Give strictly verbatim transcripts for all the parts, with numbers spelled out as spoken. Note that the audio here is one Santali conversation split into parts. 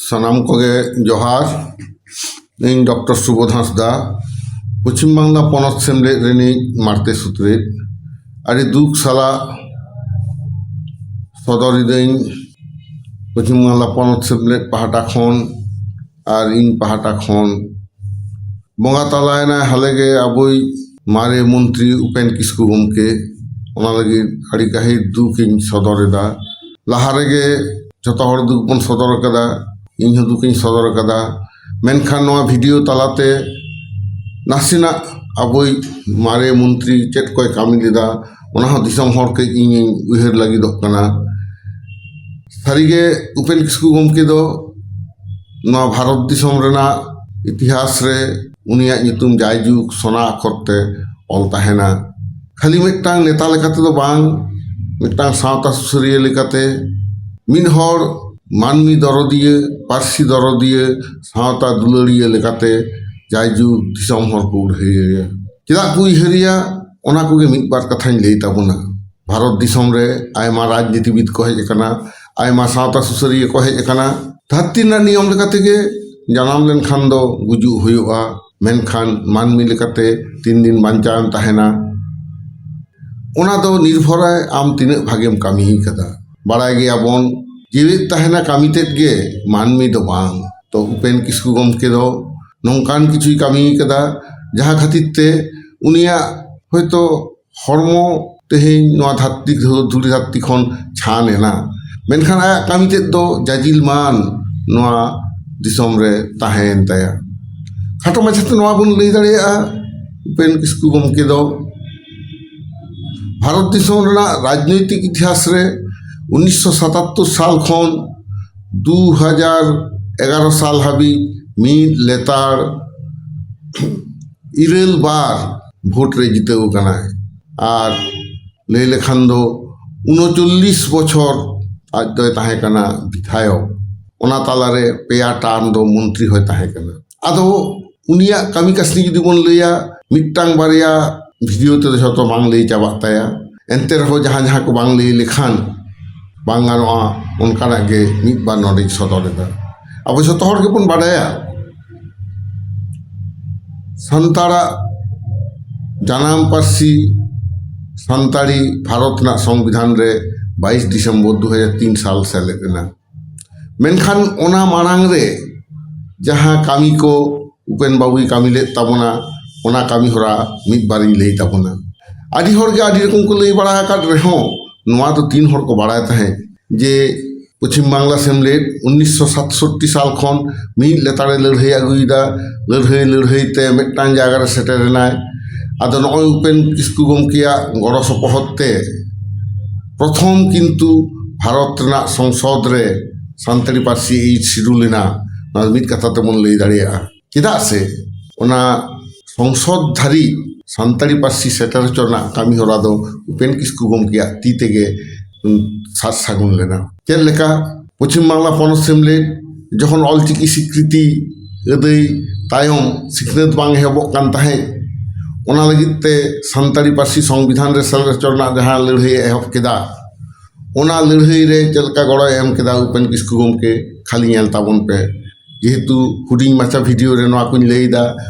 ᱥᱟᱱᱟᱢ ᱠᱚᱜᱮ ᱡᱚᱦᱟᱨ᱾ ᱤᱧ ᱰᱚᱠᱴᱚᱨ ᱥᱩᱵᱳᱫᱷ ᱦᱟᱸᱥᱫᱟ, ᱯᱚᱪᱷᱤᱢ ᱵᱟᱝᱞᱟ ᱯᱚᱱᱚᱛ ᱥᱮᱢᱞᱮᱫ ᱨᱤᱱᱤᱡ ᱢᱟᱬᱛᱮ ᱥᱩᱛᱨᱮᱛ᱾ ᱟᱹᱰᱤ ᱫᱩᱠ ᱥᱟᱞᱟᱜ ᱥᱚᱫᱚᱨ ᱤᱫᱟᱹᱧ ᱯᱚᱪᱷᱤᱢ ᱵᱟᱝᱞᱟ ᱯᱚᱱᱚᱛ ᱥᱮᱢᱞᱮᱫ ᱯᱟᱦᱴᱟ ᱠᱷᱚᱱ ᱟᱨ ᱤᱧ ᱯᱟᱦᱴᱟ ᱠᱷᱚᱱ᱾ ᱵᱚᱸᱜᱟ ᱛᱟᱞᱟᱭᱮᱱᱟᱭ ᱦᱟᱞᱮᱜᱮ ᱟᱵᱚᱭᱤᱡ ᱢᱟᱨᱮ ᱢᱚᱱᱛᱨᱤ ᱩᱯᱮᱱ ᱠᱤᱥᱠᱩ ᱜᱚᱢᱠᱮ᱾ ᱚᱱᱟ ᱞᱟᱹᱜᱤᱫ ᱟᱹᱰᱤ ᱜᱟᱹᱦᱤᱨ ᱫᱩᱠ ᱤᱧ ᱥᱚᱫᱚᱨ ᱮᱫᱟ᱾ ᱞᱟᱦᱟ ᱨᱮᱜᱮ ᱡᱚᱛᱚ ᱦᱚᱲ ᱫᱩᱠ ᱵᱚᱱ ᱥᱚᱫᱚᱨ ᱟᱠᱟᱫᱟ, ᱤᱧ ᱦᱚᱸ ᱫᱩᱠ ᱤᱧ ᱥᱚᱫᱚᱨ ᱟᱠᱟᱫᱟ᱾ ᱢᱮᱱᱠᱷᱟᱱ ᱱᱚᱣᱟ ᱵᱷᱤᱰᱤᱭᱳ ᱛᱟᱞᱟᱛᱮ ᱱᱟᱥᱮᱱᱟᱜ ᱟᱵᱚᱭᱤᱡ ᱢᱟᱨᱮ ᱢᱚᱱᱛᱨᱤ ᱪᱮᱫ ᱠᱚᱭ ᱠᱟᱹᱢᱤ ᱞᱮᱫᱟ, ᱚᱱᱟ ᱦᱚᱸ ᱫᱤᱥᱚᱢ ᱦᱚᱲ ᱠᱟᱹᱡ ᱤᱧᱤᱧ ᱩᱭᱦᱟᱹᱨ ᱞᱟᱹᱜᱤᱫᱚᱜ ᱠᱟᱱᱟ᱾ ᱥᱟᱹᱨᱤᱜᱮ ᱩᱯᱮᱱ ᱠᱤᱥᱠᱩ ᱜᱚᱢᱠᱮ ᱫᱚ ᱱᱚᱣᱟ ᱵᱷᱟᱨᱚᱛ ᱫᱤᱥᱚᱢ ᱨᱮᱱᱟᱜ ᱤᱛᱤᱦᱟᱥ ᱨᱮ ᱩᱱᱤᱭᱟᱜ ᱧᱩᱛᱩᱢ ᱡᱟᱭᱡᱩᱜᱽ ᱥᱚᱱᱟ ᱟᱠᱷᱚᱨ ᱛᱮ ᱚᱞ ᱛᱟᱦᱮᱱᱟ᱾ ᱠᱷᱟᱹᱞᱤ ᱢᱤᱫᱴᱟᱝ ᱱᱮᱛᱟ ᱞᱮᱠᱟᱛᱮ ᱫᱚ ᱵᱟᱝ, ᱢᱤᱫᱴᱟᱝ ᱥᱟᱶᱛᱟ ᱥᱩᱥᱟᱹᱨᱤᱭᱟᱹ ᱞᱮᱠᱟᱛᱮ, ᱢᱤᱫ ᱦᱚᱲ ᱢᱟᱹᱱᱢᱤ ᱫᱚᱨᱚᱫᱤᱭᱟᱹ, ᱯᱟᱹᱨᱥᱤ ᱫᱚᱨᱚᱫᱤᱭᱟᱹ, ᱥᱟᱶᱛᱟ ᱫᱩᱞᱟᱹᱲᱤᱭᱟᱹ ᱞᱮᱠᱟᱛᱮ ᱡᱟᱭᱡᱩᱜᱽ ᱫᱤᱥᱚᱢ ᱦᱚᱲ ᱠᱚ ᱩᱭᱦᱟᱹᱨᱮᱭᱟ᱾ ᱪᱮᱫᱟᱜ ᱠᱚ ᱩᱭᱦᱟᱹᱨᱮᱭᱟ, ᱚᱱᱟ ᱠᱚᱜᱮ ᱢᱤᱫ ᱵᱟᱨ ᱠᱟᱛᱷᱟᱧ ᱞᱟᱹᱭ ᱛᱟᱵᱚᱱᱟ᱾ ᱵᱷᱟᱨᱚᱛ ᱫᱤᱥᱚᱢ ᱨᱮ ᱟᱭᱢᱟ ᱨᱟᱡᱽᱱᱤᱛᱤᱵᱤᱫ ᱠᱚ ᱦᱮᱡ ᱟᱠᱟᱱᱟ, ᱟᱭᱢᱟ ᱥᱟᱶᱛᱟ ᱥᱩᱥᱟᱹᱨᱤᱭᱟᱹ ᱠᱚ ᱦᱮᱡ ᱟᱠᱟᱱᱟ᱾ ᱫᱷᱟᱹᱨᱛᱤ ᱨᱮᱱᱟᱜ ᱱᱤᱭᱚᱢ ᱞᱮᱠᱟ ᱛᱮᱜᱮ ᱡᱟᱱᱟᱢ ᱞᱮᱱᱠᱷᱟᱱ ᱫᱚ ᱜᱩᱡᱩᱜ ᱦᱩᱭᱩᱜᱼᱟ, ᱢᱮᱱᱠᱷᱟᱱ ᱢᱟᱹᱱᱢᱤ ᱞᱮᱠᱟᱛᱮ ᱛᱤᱱ ᱫᱤᱱ ᱵᱟᱧᱪᱟᱣ ᱮᱢ ᱛᱟᱦᱮᱱᱟ, ᱚᱱᱟ ᱫᱚ ᱱᱤᱨᱵᱷᱚᱨᱟᱭ ᱟᱢ ᱛᱤᱱᱟᱹᱜ ᱵᱷᱟᱜᱮᱢ ᱠᱟᱹᱢᱤ ᱠᱟᱫᱟ᱾ ᱵᱟᱲᱟᱭ ᱜᱮᱭᱟᱵᱚᱱ, ᱡᱤᱣᱮᱫ ᱛᱟᱦᱮᱱᱟ ᱠᱟᱹᱢᱤ ᱛᱮᱫ ᱜᱮ, ᱢᱟᱹᱱᱢᱤ ᱫᱚ ᱵᱟᱝ᱾ ᱛᱚ ᱩᱯᱮᱱ ᱠᱤᱥᱠᱩ ᱜᱚᱢᱠᱮ ᱫᱚ ᱱᱚᱝᱠᱟᱱ ᱠᱤᱪᱷᱩᱭ ᱠᱟᱹᱢᱤ ᱠᱟᱫᱟ, ᱡᱟᱦᱟᱸ ᱠᱷᱟᱹᱛᱤᱨ ᱛᱮ ᱩᱱᱤᱭᱟᱜ ᱦᱚᱭᱛᱚ ᱦᱚᱲᱢᱚ ᱛᱮᱦᱮᱧ ᱱᱚᱣᱟ ᱫᱷᱟᱹᱨᱛᱤ, ᱫᱷᱩᱲᱤ ᱫᱷᱟᱹᱨᱛᱤ ᱠᱷᱚᱱ ᱪᱷᱟᱱ ᱮᱱᱟ, ᱢᱮᱱᱠᱷᱟᱱ ᱟᱭᱟᱜ ᱠᱟᱹᱢᱤ ᱛᱮᱫ ᱫᱚ ᱡᱟᱡᱤᱞ ᱢᱟᱱ ᱱᱚᱣᱟ ᱫᱤᱥᱚᱢ ᱨᱮ ᱛᱟᱦᱮᱸᱭᱮᱱ ᱛᱟᱭᱟ᱾ ᱠᱷᱟᱴᱚ ᱢᱟᱪᱷᱟᱛᱮ ᱱᱚᱣᱟ ᱵᱚᱱ ᱞᱟᱹᱭ ᱫᱟᱲᱮᱭᱟᱜᱼᱟ, ᱩᱯᱮᱱ ᱠᱤᱥᱠᱩ ᱜᱚᱢᱠᱮ ᱫᱚ ᱵᱷᱟᱨᱚᱛ ᱫᱤᱥᱚᱢ ᱨᱮᱱᱟᱜ ᱨᱟᱡᱽᱱᱳᱭᱛᱤᱠ ᱤᱛᱤᱦᱟᱥ ᱨᱮ ᱩᱱᱤᱥᱥᱚ ᱥᱟᱛᱟᱛᱛᱳᱨ ᱥᱟᱞ ᱠᱷᱚᱱ ᱫᱩ ᱦᱟᱡᱟᱨ ᱮᱜᱟᱨᱚ ᱥᱟᱞ ᱦᱟᱹᱵᱤᱡ ᱢᱤᱫ ᱞᱮᱛᱟᱲ ᱤᱨᱟᱹᱞ ᱵᱟᱨ ᱵᱷᱳᱴ ᱨᱮ ᱡᱤᱛᱟᱹᱣ ᱟᱠᱟᱱᱟᱭ᱾ ᱟᱨ ᱞᱟᱹᱭ ᱞᱮᱠᱷᱟᱱ ᱫᱚ ᱩᱱᱩᱪᱚᱞᱞᱤᱥ ᱵᱚᱪᱷᱚᱨ ᱟᱡ ᱫᱚᱭ ᱛᱟᱦᱮᱸ ᱠᱟᱱᱟ ᱵᱤᱫᱷᱟᱭᱚᱠ᱾ ᱚᱱᱟ ᱛᱟᱞᱟᱨᱮ ᱯᱮᱭᱟ ᱴᱟᱨᱢ ᱫᱚ ᱢᱚᱱᱛᱨᱤ ᱦᱚᱸᱭ ᱛᱟᱦᱮᱸ ᱠᱟᱱᱟ᱾ ᱟᱫᱚ ᱩᱱᱤᱭᱟᱜ ᱠᱟᱹᱢᱤ ᱠᱟᱹᱥᱱᱤ ᱡᱩᱫᱤ ᱵᱚᱱ ᱞᱟᱹᱭᱟ, ᱢᱤᱫᱴᱟᱝ ᱵᱟᱨᱭᱟ ᱵᱷᱤᱰᱤᱭᱳ ᱛᱮᱫᱚ ᱡᱷᱚᱛᱚ ᱵᱟᱝ ᱞᱟᱹᱭ ᱪᱟᱵᱟᱜ ᱛᱟᱭᱟ᱾ ᱮᱱᱛᱮ ᱨᱮᱦᱚᱸ ᱡᱟᱦᱟᱸ ᱡᱟᱦᱟᱸ ᱠᱚ ᱵᱟᱝ ᱞᱟᱹᱭ ᱞᱮᱠᱷᱟᱱ ᱵᱟᱝ ᱜᱟᱱᱚᱜᱼᱟ, ᱚᱱᱠᱟᱱᱟᱜ ᱜᱮ ᱢᱤᱫ ᱵᱟᱨ ᱱᱚᱰᱮᱧ ᱥᱚᱫᱚᱨ ᱮᱫᱟ᱾ ᱟᱵᱚ ᱡᱷᱚᱛᱚ ᱦᱚᱲ ᱜᱮᱵᱚᱱ ᱵᱟᱰᱟᱭᱟ, ᱥᱟᱱᱛᱟᱲᱟᱜ ᱡᱟᱱᱟᱢ ᱯᱟᱹᱨᱥᱤ ᱥᱟᱱᱛᱟᱲᱤ ᱵᱷᱟᱨᱚᱛ ᱨᱮᱱᱟᱜ ᱥᱚᱝᱵᱤᱫᱷᱟᱱ ᱨᱮ ᱵᱟᱭᱤᱥ ᱰᱤᱥᱮᱢᱵᱚᱨ ᱫᱩ ᱦᱟᱡᱟᱨ ᱛᱤᱱ ᱥᱟᱞ ᱥᱮᱞᱮᱫ ᱮᱱᱟ᱾ ᱢᱮᱱᱠᱷᱟᱱ ᱚᱱᱟ ᱢᱟᱲᱟᱝ ᱨᱮ ᱡᱟᱦᱟᱸ ᱠᱟᱹᱢᱤ ᱠᱚ ᱩᱯᱮᱱ ᱵᱟᱵᱩᱭ ᱠᱟᱹᱢᱤ ᱞᱮᱫ ᱛᱟᱵᱚᱱᱟ, ᱚᱱᱟ ᱠᱟᱹᱢᱤ ᱦᱚᱨᱟ ᱢᱤᱫ ᱵᱟᱨᱤᱧ ᱞᱟᱹᱭ ᱛᱟᱵᱚᱱᱟ᱾ ᱟᱹᱰᱤ ᱦᱚᱲ ᱜᱮ ᱟᱹᱰᱤ ᱨᱚᱠᱚᱢ ᱠᱚ ᱞᱟᱹᱭ ᱵᱟᱲᱟ ᱟᱠᱟᱫ ᱨᱮᱦᱚᱸ, ᱱᱚᱣᱟ ᱫᱚ ᱛᱤᱱ ᱦᱚᱲ ᱠᱚ ᱵᱟᱲᱟᱭ ᱛᱟᱦᱮᱸᱫ ᱡᱮ ᱯᱚᱪᱷᱤᱢ ᱵᱟᱝᱞᱟ ᱥᱮᱢᱞᱮᱫ ᱩᱱᱤᱥᱥᱚ ᱥᱟᱛᱥᱚᱴᱴᱤ ᱥᱟᱞ ᱠᱷᱚᱱ ᱢᱤᱫ ᱞᱮᱛᱟᱲᱮ ᱞᱟᱹᱲᱦᱟᱹᱭ ᱟᱹᱜᱩᱭᱮᱫᱟ᱾ ᱞᱟᱹᱲᱦᱟᱹᱭ ᱞᱟᱹᱲᱦᱟᱹᱭ ᱛᱮ ᱢᱤᱫᱴᱟᱝ ᱡᱟᱭᱜᱟ ᱨᱮ ᱥᱮᱴᱮᱨ ᱮᱱᱟᱭ᱾ ᱟᱫᱚ ᱱᱚᱜᱼᱚᱭ ᱩᱯᱮᱱ ᱠᱤᱥᱠᱩ ᱜᱚᱢᱠᱮᱭᱟᱜ ᱜᱚᱲᱚ ᱥᱚᱯᱚᱦᱚᱫ ᱛᱮ ᱯᱨᱚᱛᱷᱚᱢ ᱠᱤᱱᱛᱩ ᱵᱷᱟᱨᱚᱛ ᱨᱮᱱᱟᱜ ᱥᱚᱝᱥᱚᱫ ᱨᱮ ᱥᱟᱱᱛᱟᱲᱤ ᱯᱟᱹᱨᱥᱤ ᱮᱭᱤᱴ ᱥᱤᱰᱩᱞ ᱮᱱᱟ᱾ ᱱᱚᱣᱟ ᱢᱤᱫ ᱠᱟᱛᱷᱟ ᱛᱮᱵᱚᱱ ᱞᱟᱹᱭ ᱫᱟᱲᱮᱭᱟᱜᱼᱟ᱾ ᱪᱮᱫᱟᱜ ᱥᱮ ᱚᱱᱟ ᱥᱚᱝᱥᱚᱫ ᱫᱷᱟᱹᱨᱤᱡ ᱥᱟᱱᱛᱟᱲᱤ ᱯᱟᱹᱨᱥᱤ ᱥᱮᱴᱮᱨ ᱦᱚᱪᱚ ᱨᱮᱱᱟᱜ ᱠᱟᱹᱢᱤ ᱦᱚᱨᱟ ᱫᱚ ᱩᱯᱮᱱ ᱠᱤᱥᱠᱩ ᱜᱚᱢᱠᱮᱭᱟᱜ ᱛᱤ ᱛᱮᱜᱮ, ᱩᱢ, ᱥᱟᱨ ᱥᱟᱹᱜᱩᱱ ᱞᱮᱱᱟ᱾ ᱪᱮᱫ ᱞᱮᱠᱟ? ᱯᱚᱪᱷᱤᱢ ᱵᱟᱝᱞᱟ ᱯᱚᱱᱚᱛ ᱥᱮᱢᱞᱮᱫ ᱡᱚᱠᱷᱚᱱ ᱚᱞᱪᱤᱠᱤ ᱥᱤᱠᱨᱤᱛᱤ ᱟᱹᱫᱟᱹᱭ ᱛᱟᱭᱚᱢ ᱥᱤᱠᱷᱱᱟᱹᱛ ᱵᱟᱝ ᱮᱦᱚᱵᱚᱜ ᱠᱟᱱ ᱛᱟᱦᱮᱸᱫ, ᱚᱱᱟ ᱞᱟᱹᱜᱤᱫ ᱛᱮ ᱥᱟᱱᱛᱟᱲᱤ ᱯᱟᱹᱨᱥᱤ ᱥᱚᱝᱵᱤᱫᱷᱟᱱ ᱨᱮ ᱥᱮᱞᱮᱫ ᱦᱚᱪᱚ ᱨᱮᱱᱟᱜ ᱡᱟᱦᱟᱸ ᱞᱟᱹᱲᱦᱟᱹᱭ ᱮ ᱮᱦᱚᱵ ᱠᱮᱫᱟ, ᱚᱱᱟ ᱞᱟᱹᱲᱦᱟᱹᱭ ᱨᱮ ᱪᱮᱫ ᱞᱮᱠᱟ ᱜᱚᱲᱚᱭ ᱮᱢ ᱠᱮᱫᱟ ᱩᱯᱮᱱ ᱠᱤᱥᱠᱩ ᱜᱚᱢᱠᱮ, ᱠᱷᱟᱹᱞᱤ ᱧᱮᱞ ᱛᱟᱵᱚᱱ ᱯᱮ᱾ ᱡᱮᱦᱮᱛᱩ ᱦᱩᱰᱤᱧ ᱢᱟᱪᱷᱟ ᱵᱷᱤᱰᱤᱭᱳ ᱨᱮ ᱱᱚᱣᱟ ᱠᱚᱧ ᱞᱟᱹᱭ ᱮᱫᱟ,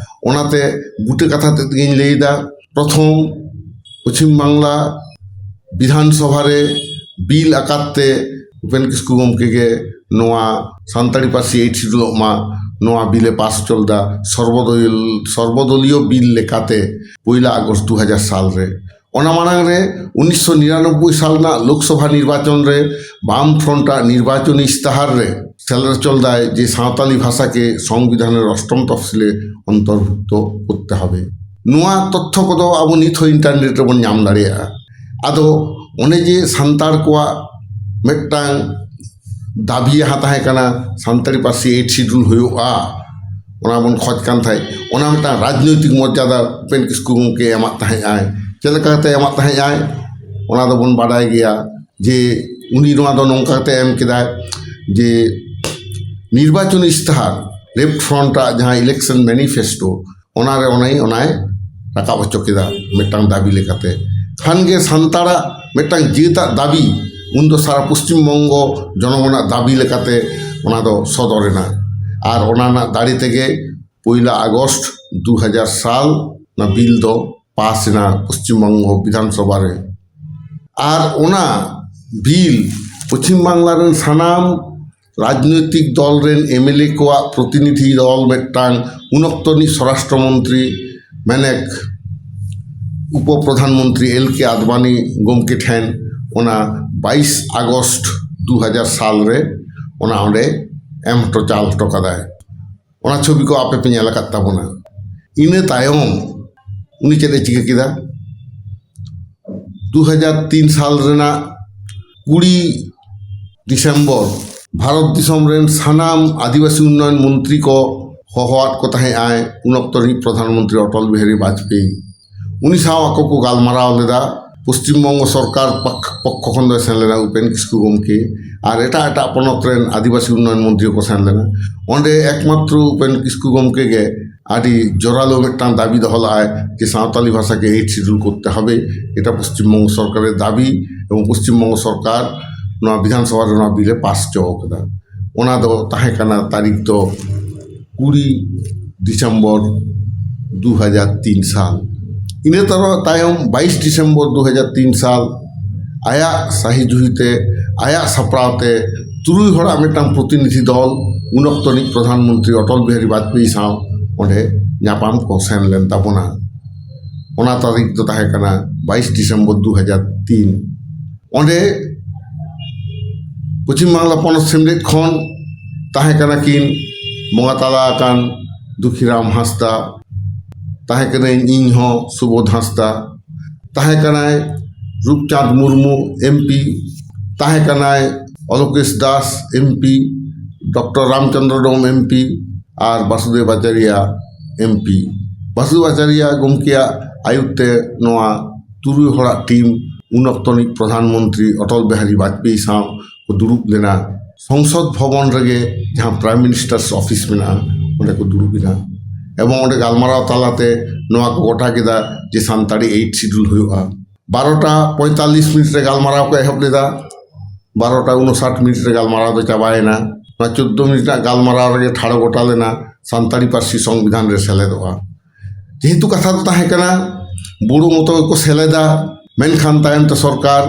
ᱚᱱᱟᱛᱮ ᱵᱩᱴᱟᱹ ᱠᱟᱛᱷᱟ ᱛᱮᱫ ᱜᱤᱧ ᱞᱟᱹᱭ ᱮᱫᱟ᱾ ᱯᱨᱚᱛᱷᱚᱢ ᱯᱚᱪᱷᱤᱢ ᱵᱟᱝᱞᱟ ᱵᱤᱫᱷᱟᱱ ᱥᱚᱵᱷᱟ ᱨᱮ ᱵᱤᱞ ᱟᱠᱟᱛ ᱛᱮ ᱩᱯᱮᱱ ᱠᱤᱥᱠᱩ ᱜᱚᱢᱠᱮ ᱜᱮ ᱱᱚᱣᱟ ᱥᱟᱱᱛᱟᱲᱤ ᱯᱟᱹᱨᱥᱤ ᱮᱭᱤᱴ ᱥᱤᱰᱩᱞᱚᱜ ᱢᱟ, ᱱᱚᱣᱟ ᱵᱤᱞ ᱮ ᱯᱟᱥ ᱦᱚᱪᱚ ᱞᱮᱫᱟ ᱥᱚᱨᱵᱚᱫᱚᱞ-, ᱥᱚᱨᱵᱚᱫᱚᱞᱤᱭᱚ ᱵᱤᱞ ᱞᱮᱠᱟᱛᱮ ᱯᱚᱭᱞᱟ ᱟᱜᱚᱥᱴ ᱫᱩ ᱦᱟᱡᱟᱨ ᱥᱟᱞ ᱨᱮ᱾ ᱚᱱᱟ ᱢᱟᱲᱟᱝ ᱨᱮ ᱩᱱᱤᱥᱥᱚ ᱱᱤᱨᱟᱱᱚᱵᱵᱳᱭ ᱥᱟᱞ ᱨᱮᱱᱟᱜ ᱞᱳᱠᱥᱚᱵᱷᱟ ᱱᱤᱨᱵᱟᱪᱚᱱ ᱨᱮ ᱵᱟᱢ ᱯᱷᱨᱚᱱᱴ ᱟᱜ ᱱᱤᱨᱵᱟᱪᱚᱱᱤ ᱤᱥᱛᱟᱦᱟᱨ ᱨᱮ ᱥᱮᱞᱮᱫ ᱦᱚᱪᱚ ᱞᱮᱫᱟᱭ ᱡᱮ ᱥᱟᱶᱛᱟᱞᱤ ᱵᱷᱟᱥᱟ ᱠᱮ ᱥᱚᱝᱵᱤᱫᱷᱟᱱ ᱨᱮ ᱚᱥᱴᱚᱢ ᱛᱚᱯᱥᱤᱞᱮ ᱚᱱᱛᱚᱨᱵᱷᱩᱠᱛᱚ ᱠᱚᱨᱛᱮ ᱦᱚᱵᱮ᱾ ᱱᱚᱣᱟ ᱛᱚᱛᱛᱷᱚ ᱠᱚᱫᱚ ᱟᱵᱚ ᱱᱤᱛ ᱦᱚᱸ ᱤᱱᱴᱟᱨᱱᱮᱴ ᱨᱮᱵᱚᱱ ᱧᱟᱢ ᱫᱟᱲᱮᱭᱟᱜᱼᱟ᱾ ᱟᱫᱚ ᱚᱱᱮ ᱡᱮ ᱥᱟᱱᱛᱟᱲ ᱠᱚᱣᱟᱜ ᱢᱤᱫᱴᱟᱝ ᱫᱟᱹᱵᱤ ᱡᱟᱦᱟᱸ ᱛᱟᱦᱮᱸ ᱠᱟᱱᱟ ᱥᱟᱱᱛᱟᱲᱤ ᱯᱟᱹᱨᱥᱤ ᱮᱭᱤᱴ ᱥᱤᱰᱩᱞ ᱦᱩᱭᱩᱜᱼᱟ, ᱚᱱᱟ ᱵᱚᱱ ᱠᱷᱚᱡᱽ ᱠᱟᱱ ᱛᱟᱦᱮᱸᱫ, ᱚᱱᱟ ᱢᱤᱫᱴᱟᱝ ᱨᱟᱡᱽᱱᱳᱭᱛᱤᱠ ᱢᱚᱨᱡᱟᱫᱟ ᱩᱯᱮᱱ ᱠᱤᱥᱠᱩ ᱜᱚᱢᱠᱮ ᱮᱢᱟᱫ ᱛᱟᱦᱮᱸᱫ ᱟᱭ᱾ ᱪᱮᱫ ᱞᱮᱠᱟᱛᱮ ᱮᱢᱟᱫ ᱛᱟᱦᱮᱸᱫ ᱟᱭ, ᱚᱱᱟ ᱫᱚᱵᱚᱱ ᱵᱟᱰᱟᱭ ᱜᱮᱭᱟ ᱡᱮ ᱩᱱᱤ ᱱᱚᱣᱟ ᱫᱚ ᱱᱚᱝᱠᱟ ᱠᱟᱛᱮ ᱮᱢ ᱠᱮᱫᱟᱭ ᱡᱮ ᱱᱤᱨᱵᱟᱪᱚᱱ ᱤᱥᱛᱟᱦᱟᱨ, ᱞᱮᱯᱷᱴ ᱯᱷᱨᱚᱱᱴ ᱟᱜ ᱡᱟᱦᱟᱸ ᱤᱞᱮᱠᱥᱚᱱ ᱢᱮᱱᱤᱯᱷᱮᱥᱴᱳ, ᱚᱱᱟᱨᱮ ᱚᱱᱮ ᱚᱱᱟᱭ ᱨᱟᱠᱟᱵ ᱦᱚᱪᱚ ᱠᱮᱫᱟ ᱢᱤᱫᱴᱟᱝ ᱫᱟᱹᱵᱤ ᱞᱮᱠᱟᱛᱮ᱾ ᱠᱷᱟᱱ ᱜᱮ ᱥᱟᱱᱛᱟᱲᱟᱜ ᱢᱤᱫᱴᱟᱝ ᱡᱟᱹᱛᱟᱜ ᱫᱟᱹᱵᱤ, ᱩᱱᱫᱚ ᱥᱟᱨᱟ ᱯᱚᱥᱪᱤᱢ ᱵᱚᱝᱜᱚ ᱡᱚᱱᱚᱜᱚᱱᱟᱜ ᱫᱟᱹᱵᱤ ᱞᱮᱠᱟᱛᱮ ᱚᱱᱟ ᱫᱚ ᱥᱚᱫᱚᱨ ᱮᱱᱟ᱾ ᱟᱨ ᱚᱱᱟ ᱨᱮᱱᱟᱜ ᱫᱟᱲᱮ ᱛᱮᱜᱮ ᱯᱚᱭᱞᱟ ᱟᱜᱚᱥᱴ ᱫᱩ ᱦᱟᱡᱟᱨ ᱥᱟᱞ ᱚᱱᱟ ᱵᱤᱞ ᱫᱚ ᱯᱟᱥ ᱮᱱᱟ ᱯᱚᱥᱪᱤᱢ ᱵᱚᱝᱜᱚ ᱵᱤᱫᱷᱟᱱ ᱥᱚᱵᱷᱟ ᱨᱮ᱾ ᱟᱨ ᱚᱱᱟ ᱵᱤᱞ ᱯᱚᱪᱷᱤᱢ ᱵᱟᱝᱞᱟ ᱨᱮᱱ ᱥᱟᱱᱟᱢ ᱨᱟᱡᱽᱱᱳᱭᱛᱤᱠ ᱫᱚᱞ ᱨᱮᱱ ᱮᱢᱮᱞᱮ ᱠᱚᱣᱟᱜ ᱯᱨᱚᱛᱤᱱᱤᱫᱷᱤ ᱫᱚᱞ ᱢᱤᱫᱴᱟᱝ ᱩᱱ ᱚᱠᱛᱚ ᱨᱤᱱᱤᱡ ᱥᱚᱨᱟᱥᱴᱨᱚ ᱢᱚᱱᱛᱨᱤ ᱢᱮᱱᱮᱠ ᱩᱯᱚ ᱯᱨᱚᱫᱷᱟᱱ ᱢᱚᱱᱛᱨᱤ ᱮᱞ ᱠᱮ ᱟᱫᱵᱟᱱᱤ ᱜᱚᱢᱠᱮ ᱴᱷᱮᱱ ᱚᱱᱟ ᱵᱟᱭᱤᱥ ᱟᱜᱚᱥᱴ ᱫᱩ ᱦᱟᱡᱟᱨ ᱥᱟᱞ ᱨᱮ ᱚᱱᱟ ᱚᱸᱰᱮ ᱮᱢ ᱦᱚᱴᱚ ᱪᱟᱞ ᱦᱚᱴᱚ ᱠᱟᱫᱟᱭ᱾ ᱚᱱᱟ ᱪᱷᱚᱵᱤ ᱠᱚ ᱟᱯᱮ ᱯᱮ ᱧᱮᱞ ᱟᱠᱟᱫ ᱛᱟᱵᱚᱱᱟ᱾ ᱤᱱᱟᱹ ᱛᱟᱭᱚᱢ ᱩᱱᱤ ᱪᱮᱫ ᱮ ᱪᱤᱠᱟᱹ ᱠᱮᱫᱟ? ᱫᱩ ᱦᱟᱡᱟᱨ ᱛᱤᱱ ᱥᱟᱞ ᱨᱮᱱᱟᱜ ᱠᱩᱲᱤ ᱰᱤᱥᱮᱢᱵᱚᱨ ᱵᱷᱟᱨᱚᱛ ᱫᱤᱥᱚᱢ ᱨᱮᱱ ᱥᱟᱱᱟᱢ ᱟᱹᱫᱤᱵᱟᱹᱥᱤ ᱩᱱᱱᱚᱭᱚᱱ ᱢᱚᱱᱛᱨᱤ ᱠᱚ ᱦᱚᱦᱚᱣᱟᱫ ᱠᱚ ᱛᱟᱦᱮᱸᱜ ᱟᱭ ᱩᱱ ᱚᱠᱛᱚ ᱨᱤᱱᱤᱡ ᱯᱨᱚᱫᱷᱟᱱ ᱢᱚᱱᱛᱨᱤ ᱚᱴᱚᱞ ᱵᱤᱦᱟᱨᱤ ᱵᱟᱡᱽᱯᱮᱭᱤ᱾ ᱩᱱᱤ ᱥᱟᱶ ᱟᱠᱚ ᱠᱚ ᱜᱟᱞᱢᱟᱨᱟᱣ ᱞᱮᱫᱟ᱾ ᱯᱚᱥᱪᱤᱢ ᱵᱚᱝᱜᱚ ᱥᱚᱨᱠᱟᱨ ᱯᱚᱠ-, ᱯᱚᱠᱠᱷᱚ ᱠᱷᱚᱱ ᱫᱚᱭ ᱥᱮᱱ ᱞᱮᱱᱟ ᱩᱯᱮᱱ ᱠᱤᱥᱠᱩ ᱜᱚᱢᱠᱮ, ᱟᱨ ᱮᱴᱟᱜ ᱮᱴᱟᱜ ᱯᱚᱱᱚᱛ ᱨᱮᱱ ᱟᱹᱫᱤᱵᱟᱹᱥᱤ ᱩᱱᱱᱚᱭᱚᱱ ᱢᱚᱱᱛᱨᱤ ᱦᱚᱸᱠᱚ ᱥᱮᱱ ᱞᱮᱱᱟ᱾ ᱚᱸᱰᱮ ᱮᱠᱢᱟᱛᱨᱚ ᱩᱯᱮᱱ ᱠᱤᱥᱠᱩ ᱜᱚᱢᱠᱮ ᱜᱮ ᱟᱹᱰᱤ ᱡᱳᱨᱟᱞᱳ ᱢᱤᱫᱴᱟᱝ ᱫᱟᱹᱵᱤ ᱫᱚᱦᱚ ᱞᱮᱫᱟᱭ ᱡᱮ ᱥᱟᱶᱛᱟᱞᱤ ᱵᱷᱟᱥᱟ ᱜᱮ ᱮᱭᱤᱴ ᱥᱤᱰᱩᱞ ᱠᱚᱨᱛᱮ ᱦᱚᱵᱮ᱾ ᱮᱴᱟ ᱯᱚᱥᱪᱤᱢ ᱵᱚᱝᱜᱚ ᱥᱚᱨᱠᱟᱨᱮᱨ ᱫᱟᱹᱵᱤ, ᱮᱵᱚᱝ ᱯᱚᱥᱪᱤᱢ ᱵᱚᱝᱜᱚ ᱥᱚᱨᱠᱟᱨ ᱱᱚᱣᱟ ᱵᱤᱫᱷᱟᱱ ᱥᱚᱵᱷᱟ ᱨᱮ ᱱᱚᱣᱟ ᱵᱤᱞ ᱮ ᱯᱟᱥ ᱦᱚᱪᱚ ᱟᱠᱟᱫᱟ᱾ ᱚᱱᱟ ᱫᱚ ᱛᱟᱦᱮᱸ ᱠᱟᱱᱟ ᱛᱟᱹᱨᱤᱠᱷ ᱫᱚ ᱠᱩᱲᱤ ᱰᱤᱥᱮᱢᱵᱚᱨ ᱫᱩ ᱦᱟᱡᱟᱨ ᱛᱤᱱ ᱥᱟᱞ᱾ ᱤᱱᱟᱹ ᱛᱟᱨᱚ-, ᱛᱟᱭᱚᱢ ᱵᱟᱭᱤᱥ ᱰᱤᱥᱮᱢᱵᱚᱨ ᱫᱩ ᱦᱟᱡᱟᱨ ᱛᱤᱱ ᱥᱟᱞ ᱟᱭᱟᱜ ᱥᱟᱹᱦᱤ ᱡᱩᱦᱤᱛᱮ, ᱟᱭᱟᱜ ᱥᱟᱯᱲᱟᱣ ᱛᱮ ᱛᱩᱨᱩᱭ ᱦᱚᱲᱟᱜ ᱢᱤᱫᱴᱟᱝ ᱯᱨᱚᱛᱤᱱᱤᱫᱷᱤ ᱫᱚᱞ ᱩᱱ ᱚᱠᱛᱚ ᱨᱤᱱᱤᱡ ᱯᱨᱚᱫᱷᱟᱱ ᱢᱚᱱᱛᱨᱤ ᱚᱴᱚᱞ ᱵᱤᱦᱟᱨᱤ ᱵᱟᱡᱽᱯᱮᱭᱤ ᱥᱟᱶ ᱚᱸᱰᱮ ᱧᱟᱯᱟᱢ ᱠᱚ ᱥᱮᱱ ᱞᱮᱱ ᱛᱟᱵᱚᱱᱟ᱾ ᱚᱱᱟ ᱛᱟᱹᱨᱤᱠᱷ ᱫᱚ ᱛᱟᱦᱮᱸ ᱠᱟᱱᱟ ᱵᱟᱭᱤᱥ ᱰᱤᱥᱮᱢᱵᱚᱨ ᱫᱩ ᱦᱟᱡᱟᱨ ᱛᱤᱱ᱾ ᱚᱸᱰᱮ ᱯᱚᱪᱷᱤᱢ ᱵᱟᱝᱞᱟ ᱯᱚᱱᱚᱛ ᱥᱮᱢᱞᱮᱫ ᱠᱷᱚᱱ ᱛᱟᱦᱮᱸ ᱠᱟᱱᱟ ᱠᱤᱱ ᱵᱚᱸᱜᱟ ᱛᱟᱞᱟ ᱟᱠᱟᱱ ᱫᱩᱠᱷᱤᱨᱟᱢ ᱦᱟᱸᱥᱫᱟ, ᱛᱟᱦᱮᱸ ᱠᱟᱹᱱᱟᱹᱧ ᱤᱧ ᱦᱚᱸ ᱥᱩᱵᱳᱫᱷ ᱦᱟᱸᱥᱫᱟ, ᱛᱟᱦᱮᱸ ᱠᱟᱱᱟᱭ ᱨᱩᱯᱪᱟᱸᱫᱽ ᱢᱩᱨᱢᱩ ᱮᱢᱯᱤ, ᱛᱟᱦᱮᱸ ᱠᱟᱱᱟᱭ ᱚᱞᱚᱠᱮᱥ ᱫᱟᱥ ᱮᱢᱯᱤ, ᱰᱚᱠᱴᱚᱨ ᱨᱟᱢᱪᱚᱸᱫᱽᱨᱚ ᱰᱚᱢ ᱮᱢᱯᱤ ᱟᱨ ᱵᱟᱥᱩᱫᱮᱵ ᱟᱪᱟᱨᱭᱟ ᱮᱢᱯᱤ᱾ ᱵᱟᱥᱩᱫᱮᱵ ᱟᱪᱟᱨᱭᱟ ᱜᱚᱢᱠᱮᱭᱟᱜ ᱟᱭᱩᱨ ᱛᱮ ᱱᱚᱣᱟ ᱛᱩᱨᱩᱭ ᱦᱚᱲᱟᱜ ᱴᱤᱢ ᱩᱱ ᱚᱠᱛᱚ ᱨᱤᱱᱤᱡ ᱯᱨᱚᱫᱷᱟᱱ ᱢᱚᱱᱛᱨᱤ ᱚᱴᱚᱞ ᱵᱤᱦᱟᱨᱤ ᱵᱟᱡᱽᱯᱮᱭᱤ ᱥᱟᱶ ᱠᱚ ᱫᱩᱲᱩᱵ ᱞᱮᱱᱟ᱾ ᱥᱚᱝᱥᱚᱫ ᱵᱷᱚᱵᱚᱱ ᱨᱮᱜᱮ ᱡᱟᱦᱟᱸ ᱯᱨᱟᱭᱤᱢ ᱢᱤᱱᱤᱥᱴᱟᱨᱥ ᱚᱯᱷᱤᱥ ᱢᱮᱱᱟᱜᱼᱟ, ᱚᱸᱰᱮ ᱠᱚ ᱫᱩᱲᱩᱵ ᱮᱱᱟ᱾ ᱮᱵᱚᱝ ᱚᱸᱰᱮ ᱜᱟᱞᱢᱟᱨᱟᱣ ᱛᱟᱞᱟᱛᱮ ᱱᱚᱣᱟ ᱠᱚ ᱜᱚᱴᱟ ᱠᱮᱫᱟ ᱡᱮ ᱥᱟᱱᱛᱟᱲᱤ ᱮᱭᱤᱴ ᱥᱤᱰᱩᱞ ᱦᱩᱭᱩᱜᱼᱟ᱾ ᱵᱟᱨᱚᱴᱟ ᱯᱚᱸᱭᱛᱟᱞᱞᱤᱥ ᱢᱤᱱᱤᱴ ᱨᱮ ᱜᱟᱞᱢᱟᱨᱟᱣ ᱠᱚ ᱮᱦᱚᱵ ᱞᱮᱫᱟ᱾ ᱵᱟᱨᱚᱴᱟ ᱩᱱᱩᱥᱟᱴ ᱢᱤᱱᱤᱴ ᱨᱮ ᱜᱟᱞᱢᱟᱨᱟᱣ ᱫᱚ ᱪᱟᱵᱟᱭᱮᱱᱟ᱾ ᱱᱚᱣᱟ ᱪᱳᱫᱽᱫᱳ ᱢᱤᱱᱤᱴ ᱨᱮᱱᱟᱜ ᱜᱟᱞᱢᱟᱨᱟᱣ ᱨᱮᱜᱮ ᱴᱷᱟᱲᱚ ᱜᱚᱴᱟ ᱞᱮᱱᱟ ᱥᱟᱱᱛᱟᱲᱤ ᱯᱟᱹᱨᱥᱤ ᱥᱚᱝᱵᱤᱫᱷᱟᱱ ᱨᱮ ᱥᱮᱞᱮᱫᱚᱜᱼᱟ᱾ ᱡᱮᱦᱮᱛᱩ ᱠᱟᱛᱷᱟ ᱫᱚ ᱛᱟᱦᱮᱸ ᱠᱟᱱᱟ ᱵᱳᱰᱳ ᱢᱚᱛᱚ ᱜᱮᱠᱚ ᱥᱮᱞᱮᱫᱟ, ᱢᱮᱱᱠᱷᱟᱱ ᱛᱟᱭᱚᱢ ᱛᱮ ᱥᱚᱨᱠᱟᱨ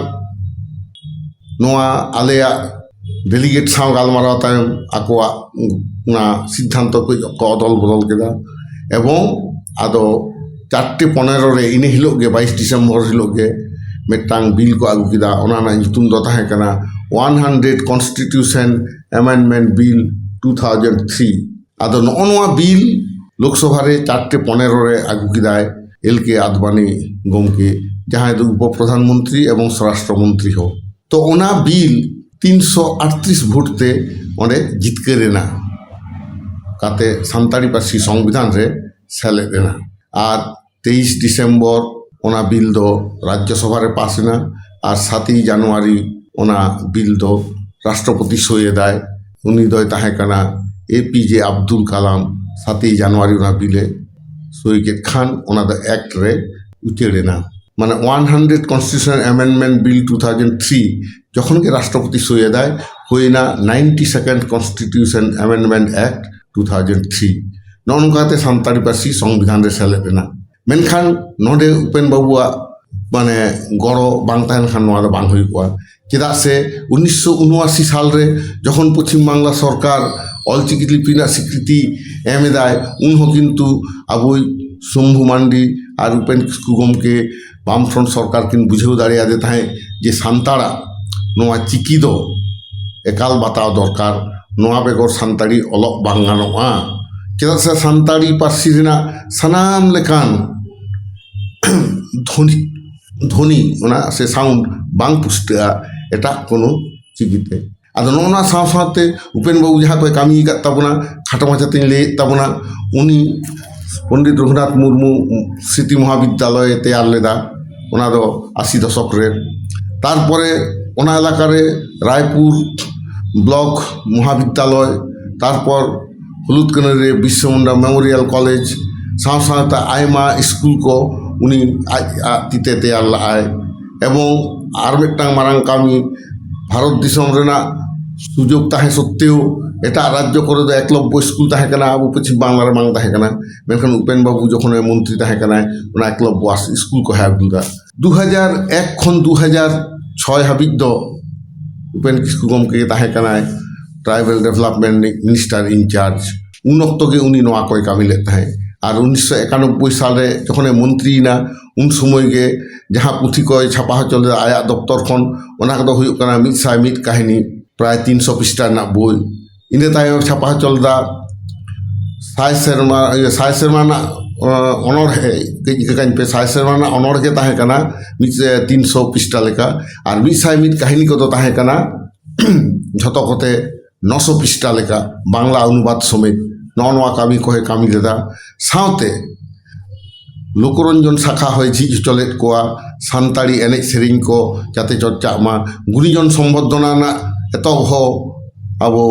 ᱱᱚᱣᱟ ᱟᱞᱮᱭᱟᱜ ᱰᱮᱞᱤᱜᱮᱴ ᱥᱟᱶ ᱜᱟᱞᱢᱟᱨᱟᱣ ᱛᱟᱭᱚᱢ ᱟᱠᱚᱣᱟᱜ ᱚᱱᱟ ᱥᱤᱫᱽᱫᱷᱟᱱᱛᱚ ᱠᱚ ᱠᱚ ᱚᱫᱚᱞ ᱵᱚᱫᱚᱞ ᱠᱮᱫᱟ᱾ ᱮᱵᱚᱝ ᱟᱫᱚ ᱪᱟᱨᱴᱮ ᱯᱚᱱᱮᱨᱚ ᱨᱮ, ᱤᱱᱟᱹ ᱦᱤᱞᱳᱜ ᱜᱮ, ᱵᱟᱭᱤᱥ ᱰᱤᱥᱮᱢᱵᱚᱨ ᱦᱤᱞᱳᱜ ᱜᱮ ᱢᱤᱫᱴᱟᱝ ᱵᱤᱞ ᱠᱚ ᱟᱹᱜᱩ ᱠᱮᱫᱟ᱾ ᱚᱱᱟ ᱨᱮᱱᱟᱜ ᱧᱩᱛᱩᱢ ᱫᱚ ᱛᱟᱦᱮᱸ ᱠᱟᱱᱟ one hundred constitution amendment bill two thousand three. ᱟᱫᱚ ᱱᱚᱜᱼᱚ ᱱᱚᱣᱟ ᱵᱤᱞ ᱞᱳᱠᱥᱚᱵᱷᱟ ᱨᱮ ᱪᱟᱨᱴᱮ ᱯᱚᱱᱮᱨᱚ ᱨᱮ ᱟᱹᱜᱩ ᱠᱮᱫᱟᱭ ᱮᱞ ᱠᱮ ᱟᱫᱵᱟᱱᱤ ᱜᱚᱢᱠᱮ, ᱡᱟᱦᱟᱸᱭ ᱫᱚ ᱩᱯᱚ ᱯᱨᱚᱫᱷᱟᱱ ᱢᱚᱱᱛᱨᱤ ᱮᱵᱚᱝ ᱥᱚᱨᱟᱥᱴᱨᱚ ᱢᱚᱱᱛᱨᱤ ᱦᱚᱸ᱾ ᱛᱚ ᱚᱱᱟ ᱵᱤᱞ ᱛᱤᱱᱥᱚ ᱟᱴᱛᱨᱤᱥ ᱵᱷᱳᱴ ᱛᱮ ᱚᱸᱰᱮ ᱡᱤᱛᱠᱟᱹᱨ ᱮᱱᱟ, ᱠᱟᱛᱮ ᱥᱟᱱᱛᱟᱲᱤ ᱯᱟᱹᱨᱥᱤ ᱥᱚᱝᱵᱤᱫᱷᱟᱱ ᱨᱮ ᱥᱮᱞᱮᱫ ᱮᱱᱟ᱾ ᱟᱨ ᱛᱮᱭᱤᱥ ᱰᱤᱥᱮᱢᱵᱚᱨ ᱚᱱᱟ ᱵᱤᱞ ᱫᱚ ᱨᱟᱡᱽᱡᱚᱥᱚᱵᱷᱟ ᱨᱮ ᱯᱟᱥ ᱮᱱᱟ᱾ ᱟᱨ ᱥᱟᱛᱮᱭ ᱡᱟᱱᱩᱣᱟᱨᱤ ᱚᱱᱟ ᱵᱤᱞ ᱫᱚ ᱨᱟᱥᱴᱨᱚᱯᱚᱛᱤ ᱥᱳᱭ ᱮᱫᱟᱭ᱾ ᱩᱱᱤ ᱫᱚᱭ ᱛᱟᱦᱮᱸ ᱠᱟᱱᱟ ᱮ ᱯᱤ ᱡᱮ ᱟᱵᱫᱩᱞ ᱠᱟᱞᱟᱢ᱾ ᱥᱟᱛᱮᱭ ᱡᱟᱱᱩᱣᱟᱨᱤ ᱚᱱᱟ ᱵᱤᱞᱮ ᱥᱳᱭ ᱠᱮᱫ ᱠᱷᱟᱱ ᱚᱱᱟ ᱫᱚ ᱮᱠᱴ ᱨᱮ ᱩᱪᱟᱹᱲ ᱮᱱᱟ᱾ ᱢᱟᱱᱮ one hundred constitution amendment bill two thousand three ᱡᱚᱠᱷᱚᱱ ᱜᱮ ᱨᱟᱥᱴᱨᱚᱯᱚᱛᱤ ᱥᱳᱭ ᱮᱫᱟᱭ, ᱦᱩᱭᱱᱟ ninety second constitution amendment act two thousand three. ᱱᱚᱜᱼᱚ ᱱᱚᱝᱠᱟᱛᱮ ᱥᱟᱱᱛᱟᱲᱤ ᱯᱟᱹᱨᱥᱤ ᱥᱚᱝᱵᱤᱫᱷᱟᱱ ᱨᱮ ᱥᱮᱞᱮᱫ ᱮᱱᱟ᱾ ᱢᱮᱱᱠᱷᱟᱱ ᱱᱚᱰᱮ ᱩᱯᱮᱱ ᱵᱟᱵᱩᱣᱟᱜ ᱢᱟᱱᱮ ᱜᱚᱲᱚ ᱵᱟᱝ ᱛᱟᱦᱮᱸ ᱞᱮᱱᱠᱷᱟᱱ ᱱᱚᱣᱟ ᱫᱚ ᱵᱟᱝ ᱦᱩᱭ ᱠᱚᱜᱼᱟ᱾ ᱪᱮᱫᱟᱜ ᱥᱮ ᱩᱱᱤᱥᱥᱚ ᱩᱱᱚᱟᱥᱤ ᱥᱟᱞ ᱨᱮ ᱡᱚᱠᱷᱚᱱ ᱯᱚᱪᱷᱤᱢ ᱵᱟᱝᱞᱟ ᱥᱚᱨᱠᱟᱨ ᱚᱞᱪᱤᱠᱤ ᱞᱤᱯᱤ ᱨᱮᱱᱟᱜ ᱥᱤᱠᱨᱤᱛᱤ ᱮᱢ ᱮᱫᱟᱭ, ᱩᱱ ᱦᱚᱸ ᱠᱤᱱᱛᱩ ᱟᱵᱚᱭᱤᱡ ᱥᱚᱢᱵᱷᱩ ᱢᱟᱱᱰᱤ ᱟᱨ ᱩᱯᱮᱱ ᱠᱤᱥᱠᱩ ᱜᱚᱢᱠᱮ ᱵᱟᱢᱯᱷᱨᱚᱱᱴ ᱥᱚᱨᱠᱟᱨ ᱠᱤᱱ ᱵᱩᱡᱷᱟᱹᱣ ᱫᱟᱲᱮᱭᱟᱫᱮ ᱛᱟᱦᱮᱸᱫ ᱡᱮ ᱥᱟᱱᱛᱟᱲᱟᱜ ᱱᱚᱣᱟ ᱪᱤᱠᱤ ᱫᱚ ᱮᱠᱟᱞ ᱵᱟᱛᱟᱣ ᱫᱚᱨᱠᱟᱨ, ᱱᱚᱣᱟ ᱵᱮᱜᱚᱨ ᱥᱟᱱᱛᱟᱲᱤ ᱚᱞᱚᱜ ᱵᱟᱝ ᱜᱟᱱᱚᱜᱼᱟ᱾ ᱪᱮᱫᱟᱜ ᱥᱮ ᱥᱟᱱᱛᱟᱲᱤ ᱯᱟᱹᱨᱥᱤ ᱨᱮᱱᱟᱜ ᱥᱟᱱᱟᱢ ᱞᱮᱠᱟᱱ ᱫᱷᱚᱱᱤ, ᱫᱷᱚᱱᱤ ᱚᱱᱟ ᱥᱮ ᱥᱟᱣᱩᱱᱰ ᱵᱟᱝ ᱯᱩᱥᱴᱟᱹᱜᱼᱟ ᱮᱴᱟᱜ ᱠᱳᱱᱳ ᱪᱤᱠᱤᱛᱮ᱾ ᱟᱫᱚ ᱱᱚᱜᱼᱚ ᱱᱚᱣᱟ ᱥᱟᱶ ᱥᱟᱶᱛᱮ ᱩᱯᱮᱱ ᱵᱟᱵᱩ ᱡᱟᱦᱟᱸ ᱠᱚᱭ ᱠᱟᱹᱢᱤ ᱟᱠᱟᱫ ᱛᱟᱵᱚᱱᱟ, ᱠᱷᱟᱴᱚ ᱢᱟᱪᱷᱟᱛᱮᱧ ᱞᱟᱹᱭᱮᱫ ᱛᱟᱵᱚᱱᱟ, ᱩᱱᱤ ᱯᱚᱱᱰᱤᱛ ᱨᱚᱜᱷᱩᱱᱟᱛᱷ ᱢᱩᱨᱢᱩ ᱥᱨᱤᱛᱤ ᱢᱚᱦᱟᱵᱤᱫᱽᱫᱟᱞᱚᱭᱮ ᱛᱮᱭᱟᱨ ᱞᱮᱫᱟ, ᱚᱱᱟ ᱫᱚ ᱟᱥᱤ ᱫᱚᱥᱚᱠ ᱨᱮ᱾ ᱛᱟᱨᱯᱚᱨᱮ ᱚᱱᱟ ᱮᱞᱟᱠᱟ ᱨᱮ ᱨᱟᱭᱯᱩᱨ ᱵᱞᱚᱠ ᱢᱚᱦᱟᱵᱤᱫᱽᱫᱟᱞᱚᱭ, ᱛᱟᱨᱯᱚᱨ ᱦᱩᱞᱩᱫᱠᱟᱹᱱᱟᱹ ᱨᱮ ᱵᱤᱨᱥᱟ ᱢᱩᱱᱰᱟ ᱢᱮᱢᱳᱨᱤᱭᱟᱞ ᱠᱚᱞᱮᱡᱽ, ᱥᱟᱶ ᱥᱟᱶᱛᱮ ᱟᱭᱢᱟ ᱥᱠᱩᱞ ᱠᱚ ᱩᱱᱤ ᱟᱡ ᱟᱡ ᱛᱤᱛᱮ ᱛᱮᱭᱟᱨ ᱞᱟᱜᱼᱟᱭ᱾ ᱮᱵᱚᱝ ᱟᱨ ᱢᱤᱫᱴᱟᱝ ᱢᱟᱨᱟᱝ ᱠᱟᱹᱢᱤ, ᱵᱷᱟᱨᱚᱛ ᱫᱤᱥᱚᱢ ᱨᱮᱱᱟᱜ ᱥᱩᱡᱳᱜᱽ ᱛᱟᱦᱮᱸ ᱥᱚᱛᱛᱮᱣ ᱮᱴᱟᱜ ᱨᱟᱡᱽᱡᱚ ᱠᱚᱨᱮ ᱫᱚ ᱮᱠᱞᱚᱵᱽᱵᱚ ᱥᱠᱩᱞ ᱛᱟᱦᱮᱸ ᱠᱟᱱᱟ, ᱟᱵᱚ ᱯᱚᱪᱷᱤᱢ ᱵᱟᱝᱞᱟ ᱨᱮ ᱵᱟᱝ ᱛᱟᱦᱮᱸ ᱠᱟᱱᱟ᱾ ᱢᱮᱱᱠᱷᱟᱱ ᱩᱯᱮᱱ ᱵᱟᱵᱩ ᱡᱚᱠᱷᱚᱱᱮ ᱢᱚᱱᱛᱨᱤ ᱛᱟᱦᱮᱸ ᱠᱟᱱᱟᱭ, ᱚᱱᱟ ᱮᱠᱞᱚᱵᱽᱵᱚ ᱟᱥ-, ᱥᱠᱩᱞ ᱠᱚ ᱦᱮᱡ ᱟᱹᱜᱩ ᱞᱮᱫᱟ᱾ ᱫᱩ ᱦᱟᱡᱟᱨ ᱮᱠ ᱠᱷᱚᱱ ᱫᱩ ᱦᱟᱡᱟᱨ ᱪᱷᱚᱭ ᱦᱟᱹᱵᱤᱡ ᱫᱚ ᱩᱯᱮᱱ ᱠᱤᱥᱠᱩ ᱜᱚᱢᱠᱮ ᱜᱮ ᱛᱟᱦᱮᱸ ᱠᱟᱱᱟᱭ ᱴᱨᱟᱭᱵᱟᱞ ᱰᱮᱵᱷᱞᱚᱯᱢᱮᱱᱴ ᱨᱤᱱᱤᱡ ᱢᱤᱱᱤᱥᱴᱟᱨ ᱤᱱᱪᱟᱨᱡᱽ᱾ ᱩᱱ ᱚᱠᱛᱚ ᱜᱮ ᱩᱱᱤ ᱱᱚᱣᱟ ᱠᱚᱭ ᱠᱟᱹᱢᱤ ᱞᱮᱫ ᱛᱟᱦᱮᱸᱫ᱾ ᱟᱨ ᱩᱱᱤᱥᱥᱚ ᱮᱠᱟᱱᱚᱵᱵᱳᱭ ᱥᱟᱞᱨᱮ ᱡᱚᱠᱷᱚᱱᱮ ᱢᱚᱱᱛᱨᱤᱭᱮᱱᱟ, ᱩᱱ ᱥᱚᱢᱚᱭ ᱜᱮ ᱡᱟᱦᱟᱸ ᱯᱩᱛᱷᱤ ᱠᱚᱭ ᱪᱷᱟᱯᱟ ᱦᱚᱪᱚ ᱞᱮᱫᱟ ᱟᱭᱟᱜ ᱫᱚᱯᱛᱚᱨ ᱠᱷᱚᱱ, ᱚᱱᱟ ᱠᱚᱫᱚ ᱦᱩᱭᱩᱜ ᱠᱟᱱᱟ ᱢᱤᱫ ᱥᱟᱭ ᱢᱤᱫ ᱠᱟᱹᱦᱱᱤ, ᱯᱨᱟᱭ ᱛᱤᱱᱥᱚ ᱯᱤᱥᱴᱟ ᱨᱮᱱᱟᱜ ᱵᱳᱭ᱾ ᱤᱱᱟᱹ ᱛᱟᱭᱚᱢ ᱪᱷᱟᱯᱟ ᱦᱚᱪᱚ ᱞᱮᱫᱟ ᱥᱟᱭ ᱥᱮᱨᱢᱟ, ᱤᱭᱟᱹ, ᱥᱟᱭ ᱥᱮᱨᱢᱟ ᱨᱮᱱᱟᱜ, ᱟᱸ, ᱚᱱᱚᱬᱦᱮ, ᱠᱟᱹᱡ ᱤᱠᱟᱹ ᱠᱟᱹᱧ ᱯᱮ, ᱥᱟᱭ ᱥᱮᱨᱢᱟ ᱨᱮᱱᱟᱜ ᱚᱱᱚᱬᱦᱮ ᱛᱟᱦᱮᱸ ᱠᱟᱱᱟ ᱢᱤᱫ, ᱮ, ᱛᱤᱱᱥᱚ ᱯᱤᱥᱴᱟ ᱞᱮᱠᱟ, ᱟᱨ ᱢᱤᱫ ᱥᱟᱭ ᱢᱤᱫ ᱠᱟᱹᱦᱱᱤ ᱠᱚᱫᱚ ᱛᱟᱦᱮᱸ ᱠᱟᱱᱟ ᱡᱷᱚᱛᱚ ᱠᱚᱛᱮ ᱱᱚᱥᱚ ᱯᱤᱥᱴᱟ ᱞᱮᱠᱟ, ᱵᱟᱝᱞᱟ ᱚᱱᱩᱵᱟᱫ ᱥᱚᱢᱮᱛ᱾ ᱱᱚᱜᱼᱚ ᱱᱚᱣᱟ ᱠᱟᱹᱢᱤ ᱠᱚᱦᱚᱸᱭ ᱠᱟᱹᱢᱤ ᱞᱮᱫᱟ᱾ ᱥᱟᱶᱛᱮ ᱞᱳᱠᱨᱚᱧᱡᱚᱱ ᱥᱟᱠᱷᱟ ᱦᱚᱸᱭ ᱡᱷᱤᱡ ᱦᱚᱪᱚ ᱞᱮᱫ ᱠᱚᱣᱟ, ᱥᱟᱱᱛᱟᱲᱤ ᱮᱱᱮᱡ ᱥᱮᱨᱮᱧ ᱠᱚ ᱡᱟᱛᱮ ᱪᱚᱨᱪᱟᱜ ᱢᱟ᱾ ᱜᱩᱱᱤᱡᱚᱱ ᱥᱚᱢᱵᱚᱨᱫᱷᱚᱱᱟ ᱨᱮᱱᱟᱜ ᱮᱛᱚᱦᱚᱵ ᱦᱚᱸ ᱟᱵᱚ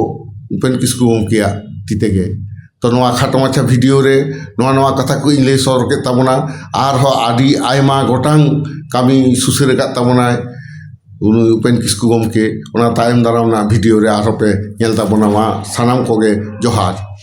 ᱩᱯᱮᱱ ᱠᱤᱥᱠᱩ ᱜᱚᱢᱠᱮᱭᱟᱜ ᱛᱤ ᱛᱮᱜᱮ᱾ ᱛᱚ, ᱱᱚᱣᱟ ᱠᱷᱟᱴᱚ ᱢᱟᱪᱷᱟ ᱵᱷᱤᱰᱤᱭᱳ ᱨᱮ ᱱᱚᱣᱟ, ᱱᱚᱣᱟ ᱠᱟᱛᱷᱟ ᱠᱚᱧ ᱞᱟᱹᱭ ᱥᱚᱫᱚᱨ ᱠᱮᱫ ᱛᱟᱵᱚᱱᱟ᱾ ᱟᱨᱦᱚᱸ ᱟᱹᱰᱤ ᱟᱭᱢᱟ ᱜᱚᱴᱟᱝ ᱠᱟᱹᱢᱤ ᱥᱩᱥᱟᱹᱨ ᱟᱠᱟᱫ ᱛᱟᱵᱚᱱᱟᱭ ᱩᱱᱤ ᱩᱯᱮᱱ ᱠᱤᱥᱠᱩ ᱜᱚᱢᱠᱮ᱾ ᱚᱱᱟ ᱛᱟᱭᱚᱢ ᱫᱟᱨᱟᱢ ᱨᱮᱱᱟᱜ ᱵᱷᱤᱰᱤᱭᱳ ᱨᱮ ᱟᱨᱦᱚᱸ ᱯᱮ ᱧᱮᱞ ᱛᱟᱵᱚᱱᱟ᱾ ᱢᱟ ᱥᱟᱱᱟᱢ ᱠᱚᱜᱮ ᱡᱚᱦᱟᱨ᱾